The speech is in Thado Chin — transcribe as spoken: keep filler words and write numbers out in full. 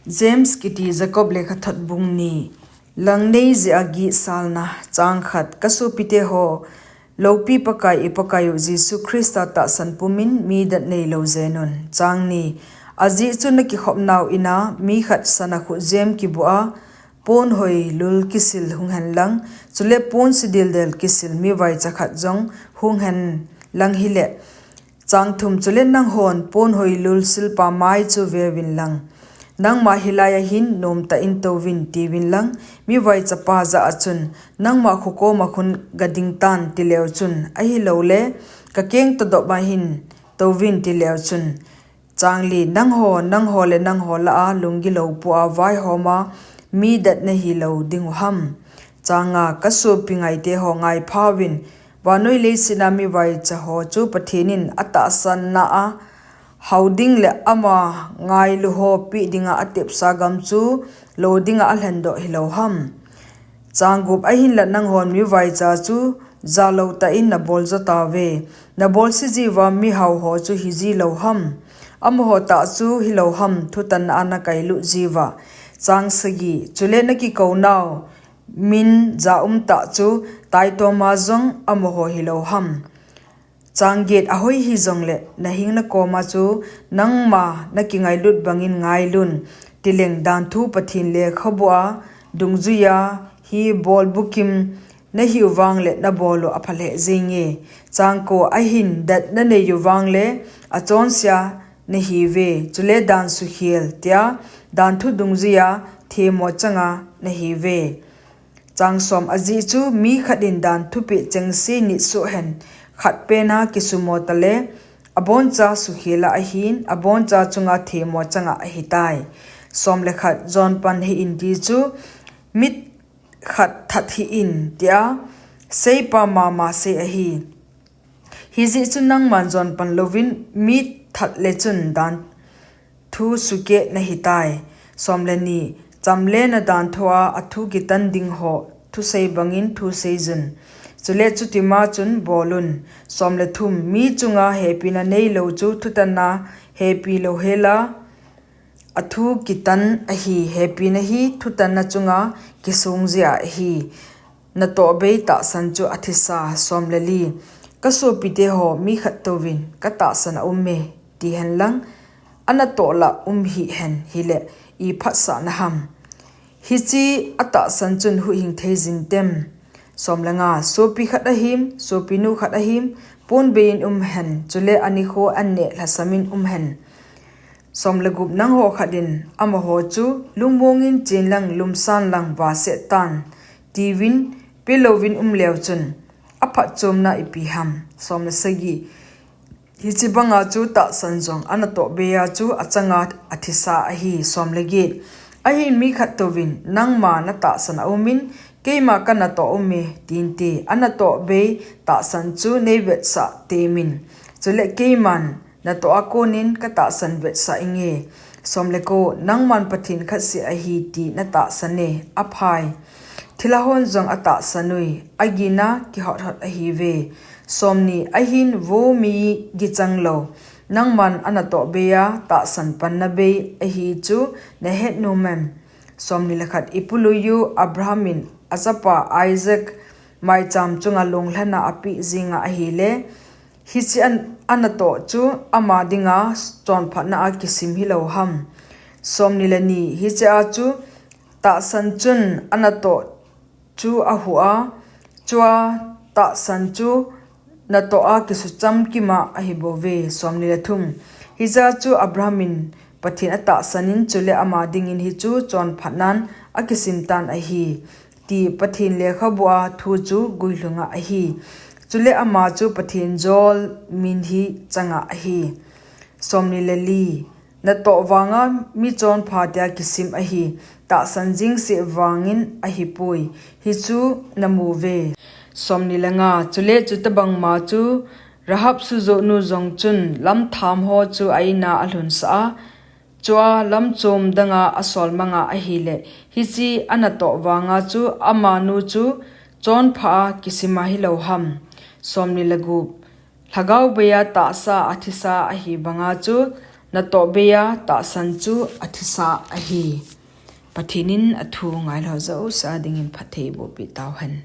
James kiti Jacob lekhathot bung ni. Langnei jeh a gihsalna. Chang khat. Ka sopite ho, loupi Pakai i Pakai u Jesu Christa tahsan pumin mi dat neilou jenun. Chang ni. Ajeh chu na kikhopnau in a mi khat sana khutjem kibu a, ponhoi lul kisil hung hen lang, chule ponsi dildel kisil mivaicha khat jong hung hen lang hile, Chang thum. Chule nanghon ponhoi lul silpa mai chu veuvin lang. Nangma hilai a hin nomtah in touvin tiuvin lang, mivaichapa jah a chun, nangma kho koma khun gading tan tileu chun, ahilouleh, ka keng todop a hin touvin tileu chun. Chang li. Nangho, nangho le nangho lah a lunggilou pu a vaihom a mi dat nahi lou dingu ham. Chang nga. Ka sopi ngaite ho, ngaiphauvin, vannoi leiset a mivaicha ho chu Pathen in atahsan na a hao ding le ama ngailu ho peh dinga atepsa gam chu lo dinga alhendoh hilou ham. Chang gup. Ahinla nanghon mivaicha chu jalou tah in nabol jo tauve. Nabolse jiuva mihao ho chu hiji lou ham. Amaho tah chu hilou ham, thutanna a nakailut jiuva. Chang sagi. Chule nakikounau min jaum tah chu taitoma jong amaho hilou ham. Chang get. Ahoi hijongle, nahing nakoma chu nangma nakingailut bangin ngailun, tileng danthu Pathen lekhabu a dungjuia hi bol bukim nahiu vangle nabol u apha lheh jenge. Chang ko. Ahin dat naneiu vangle achonse a nahiuve, chule dan sukhel tia danthu dungjuia themmo changa nahiuve. Chang som. Ajeh chu mi khat in dan thupeh chengse nit soh hen, khat pen a kisumo tale, aboncha sukhel a ahin, aboncha chunga themmo changa ahitai. Som le khat. Jonpan hih in ti chu, mi khat that hih in, tia seipa mama sei ahi. Hijeh chun nangman jonpan louvin mi that le chun dan thu sukeh nahitai. Som le ni. Chamle nadan thu a athu kitan ding ho thusei bangin thu seijun. Chule chutima chun bolun. Som le thum. Mi chunga hepina neilou chu thutanna hepi louhela athu kitan ahi, hepina hi thutanna chunga kisong jeh ahi. Natoh bei tahsan chu athisa. Som le li. Ka sopite ho, mi khat touvin, ka tahsan a um e, ti hen lang, anatoh lah um hih hen, hile, i phatsah na ham. Hiche atahsan chun huhhing thei jin tem. Som le nga. Sopi khat ahim, sopinu khat ahim, ponbei in um hen, chule anikho anneh lhasam in um hen. Som le gup. Nangho khat in amaho chu, lungmong in chen lang, lumsan lang, vahset tan, tiuvin, pelouvin um leu chun, aphatchomna ipi ham. Som le sagi. Hiche banga chu tahsan jong anatoh bei a chu achanga athisa ahi. Som le get. Ahin mi khat touvin, nangma natahsan a um in, keima kanatoh um e, tin te, anatoh bei tahsan chu neivetsah temin. Chule keiman natoh a konin katahsan vetsah inge. Som le ko. Nangman Pathen khat seh ahi ti natahsan e, aphai. Thilha hon jong atahsan ui, agina kihot hot ahiuve. Som ni. Ahin vo mi gichang lou, nangman anatoh bei a tahsan panna bei ahi chu nahet nom em? Som ni le khat. I pului u Abraham in achapa Isaac maicham chunga longlhana apeh jinga ahile, hiche an, anatoh chu ama dinga chonphatna a kisim hilou ham. Som ni le ni. Hiche a chu tahsan chun anatoh chu ahu a, chua tahsan chu natoh a kisucham kima ahibouve. Som ni le thum. Hiche a chu Abraham in Pathen atahsan in, chule ama dingin hichu chonphatnan akisim tan ahi, ti Pathen lekhabu a thu chu guilhunga ahi. Chule ama chu Pathen jol min hi changa ahi. Som ni le li. Natoh vanga mi chonpha tia kisim ahi, tahsan jing seh vangin ahipoi, hichu namu uve. Som ni le nga. Chule chutobang ma chu Rahab sujohnu jong chun lamtham ho chu a-in a alhunsah a, chua lamchom danga asolmang a ahile, hiche anatoh vanga chu amanu chu chonpha a kisima hilou ham. Som ni le gup. Lhagao bei a tahsa athisa ahi banga chu Natoh beiya tahsan chu athisah ahi. Pathen in athu ngailhah jouse dingin phatthei boh peh tauhen.